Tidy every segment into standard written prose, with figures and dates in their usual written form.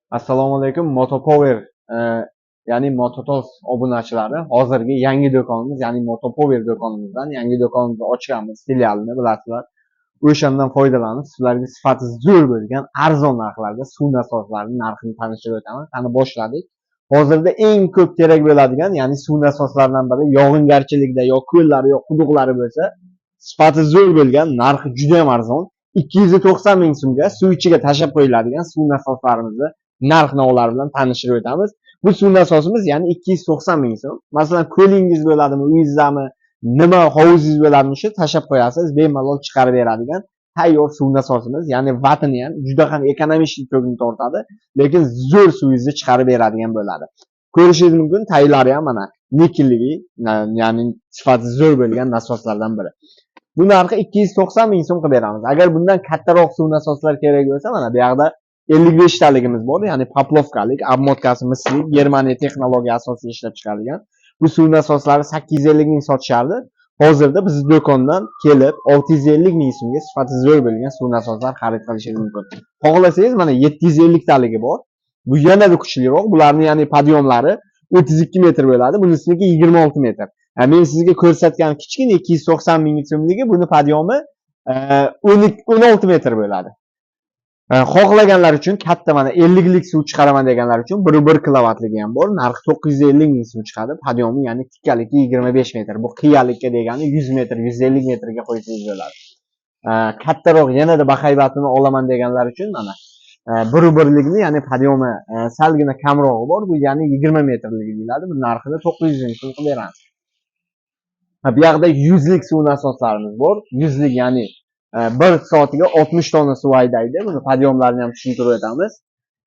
Assalomu alaykum, Motopower, ya'ni Mototos obunachilari. Hozirgi yangi do'konimiz, ya'ni Motopower do'konimizdan yangi do'konimizni ochganmiz, filialini bilasizlar. O'shandan foydalanib, sizlarga sifati zo'r bo'lgan arzon narxlarda suv nasoslarini narxini tanishtirib o'taman. Qani, boshladik. Hozirda eng ko'p kerak bo'ladigan, ya'ni suv nasoslaridan biri, yog'ingarchilikda yo ko'llari yo quduqlari bo'lsa, sifati zo'r bo'lgan, narxi juda ham arzon. 290 ming so'mga suv ichiga tashlab qo'yiladigan suv nasoslarimizni narx navlari bilan tanishtirib o'tamiz. Bu suv nasosimiz, ya'ni 290 ming so'm. Masalan, ko'lingiz bo'ladimi, uyingizdami, nima hovuzingiz bo'ladimi, shu tashlab qo'yasiz, bemalol chiqarib beradigan tayyor suv nasosimiz. Ya'ni vatini ham juda ham экономичный tokni tortadi, lekin zo'r suvingizni chiqarib beradigan bo'ladi. Ko'rishingiz mumkin, taylari ham mana nikelli, ya'ni sifati zo'r bo'lgan nasoslardan biri. Bu narxi 290 ming so'm qilib beramiz. Agar bundan kattaroq suv nasoslar kerak bo'lsa, mana bu yoqda 55 taligimiz bor, ya'ni поплавка lik, обмотка si misli, Germaniya texnologiya asosida ishlab chiqarilgan. Bu suv nasoslari 850 ming sotishardi. Hozirda bizni do'kondan kelib 650 ming so'mga sifati zo'r bo'lgan suv nasoslar xarid qilishingiz mumkin. Xohlasangiz, mana 750 taligi bor. Bu yanada kuchliroq. Bularni, ya'ni подъём lari 32 metr bo'ladi. Bunisiniki 26 metr. Men sizga ko'rsatgan kichkina 290 ming so'mligi, buni подъём i 16 metr bo'ladi. Xohlaganlar uchun katta, mana 50 lik suv chiqaraman deganlar uchun 1,1 kilovatligi ham bor. Narxi 950 ming so'm chiqadi. Подъём i, ya'ni tikkaligi 25 metr. Bu qiyalikka degani 100 metr, 150 metrga qo'ysangiz bo'ladi. Kattaroq, yanada bahaybatini olaman deganlar uchun mana 1,1 likni, ya'ni подъём i salgina kamrog'i bor. Bu, ya'ni 20 metrligi deyiladi. Bu narxini 900 ming so'm qilib beramiz. Bu yoqda 100 lik suv nasoslarimiz bor. 100 lik, ya'ni bir soatiga 60 tonna suv haydaydi. Buni подъём larini ham tushuntirib o'tamiz.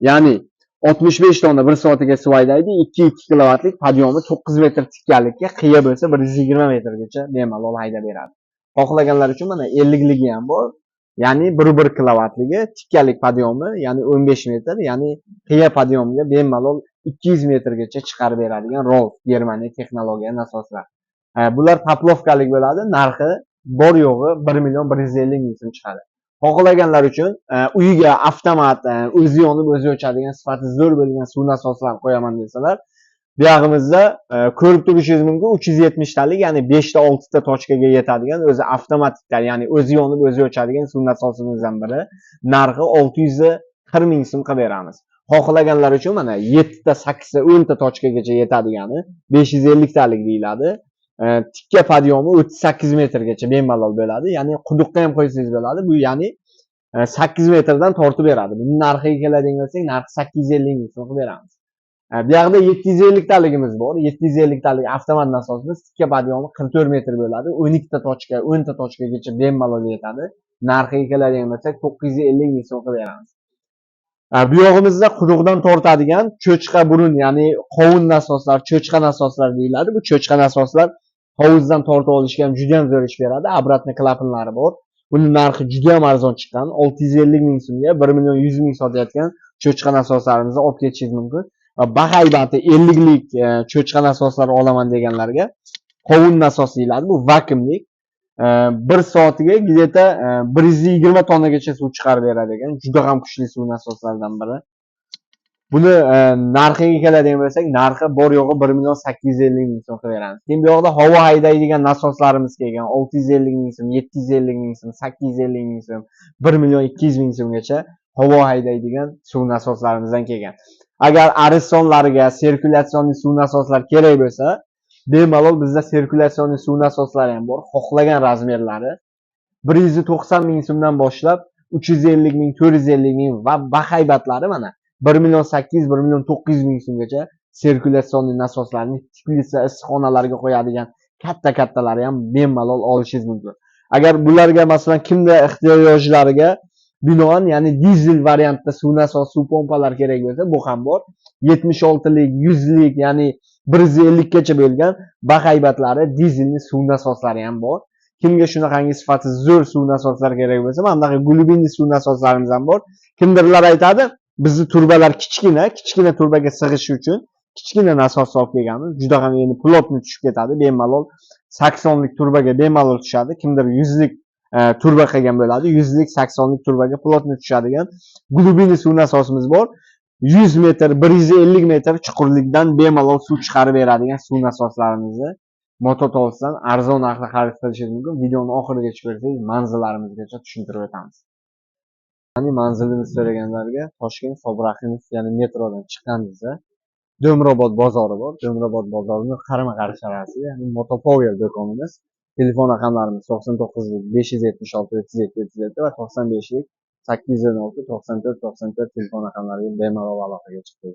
Ya'ni 65 tonna bir soatiga suv haydaydi. 2,2 kilovatlik, подъём i 9 metr tikkalikka, qiya bo'lsa 120 metrgacha bemalol haydab beradi. Xohlaganlar uchun mana 50 ligi ham bor. Ya'ni 1,1 kilovatligi, tikkalik подъём i, ya'ni 15 metr, ya'ni qiya подъём ga bemalol 200 metrgacha chiqarib beradigan Rolf Germaniya texnologiya nasoslar. Bular поплавка lik bo'ladi. Narxi bor yo'g'i 1 million 150 ming so'm chiqadi. Xohlaganlar uchun uyiga avtomat, o'zi yonib o'zi o'chadigan sifati zo'r bo'lgan suv nasoslar qo'yaman desalar, bu yog'imizda ko'rib turishingiz mumkin, 370 talik, ya'ni 5 ta 6 ta точка ga yetadigan, o'zi avtomatik, ya'ni o'zi yonib o'zi o'chadigan suv nasosimizdan biri. Narxi 640 ming so'm qilib beramiz. Xohlaganlar uchun mana 7 ta, 8 ta, 10 ta точка gacha yetadigani 550 talik deyiladi. Tikka подъём i 38 metrgacha bemalol bo'ladi. Ya'ni quduqqa ham qo'ysangiz bo'ladi. Bu, ya'ni 8 metrdan tortib beradi. Buni narxiga keladigan bo'lsak, narxi 850 ming so'm qilib beramiz. Bu yoqda 750 taligimiz bor. 750 talik avtomat nasosimiz, tikka подъём i 44 metr bo'ladi. 12 ta точка, 10 ta точка gacha bemalol yetadi. Narxiga keladigan bo'lsak, 950 ming so'm qilib beramiz. Bu yog'imizda quduqdan tortadigan cho'chqa burun, ya'ni qovun nasoslar, cho'chqa nasoslar deyiladi. Bu cho'chqa nasoslar hovuzdan tortib olishga ham juda ham zo'r ish beradi. Обратный klapanlari bor. Buni narxi juda ham arzon chiqqan. 650 ming so'mga 1 million 100 ming sotayotgan cho'chqa nasoslarimizni olib ketishingiz mumkin. Va bahaybati 50 lik cho'chqa nasoslari olaman deganlarga qovun nasos deyiladi. Bu vakuumlik. Bir soatiga где-то 120 tonnagacha suv chiqarib beradi ekan. Juda ham kuchli suv nasoslaridan biri. Buni narxiga keladigan bo'lsak, narxi bor yo'g'i 1 million 850 ming so'm qilib beramiz. Keyin bu yoqda havo haydaydigan nasoslarimiz kelgan. 650 ming so'm, 750 ming so'm, 850 ming so'm, 1 million 200 ming so'mgacha havo haydaydigan suv nasoslarimizdan kelgan. Agar aristonlarga циркуляционный suv nasoslar kerak bo'lsa, bemalol bizda циркуляционный suv nasoslari ham bor. Xohlagan размер lari 190 ming so'mdan boshlab 350 ming, 450 ming va bahaybatlari mana 1 million 800, 1 million 900 ming so'mgacha циркуляционный nasoslarni теплица, issiqxonalarga qo'yadigan katta-kattalari ham bemalol olishingiz mumkin. Agar bularga, masalan, kimda ehtiyojlariga binoan, ya'ni dizel variantda suv nasos, suv pompalar kerak bo'lsa, bu ham bor. 76 lik, 100 lik, ya'ni 150 gacha bo'lgan bahaybatlari dizelni suv nasoslari ham bor. Kimga shunaqangi sifati zo'r suv nasoslar kerak bo'lsa, mana bunaqa глубинный suv nasoslarimiz ham bor. Kimdirlar aytadi, bizni turbalar kichkina, kichkina turbaga sig'ishi uchun kichkina nasos olib kelganmiz. Juda ham endi плотный tushib ketadi, bemalol 80 lik turbaga bemalol tushadi. Kimdir 100 lik turba qilgan bo'ladi. 100 lik, 80 lik turbaga плотный tushadigan глубинный suv nasosimiz bor. 100 metr, 150 metr chuqurlikdan bemalol suv chiqarib beradigan suv nasoslarimizni Mototolsdan arzon narxda xarid qilishingiz mumkin. Videoni oxirigacha ko'rsangiz, manzillarimizgacha tushuntirib o'tamiz. Ya'ni manzilimiz so'raganlarga Toshkent, Sobir Rahimov, ya'ni metrodan chiqqanimizda Do'mrobod bozori bor. Do'mrobod bozorini qarama-qarshi, ya'ni Motopower do'konimiz. Telefon raqamlarimiz 99 576 37 37 va 95 816 94 94 telefon raqamlariga bemalol aloqaga chiqib.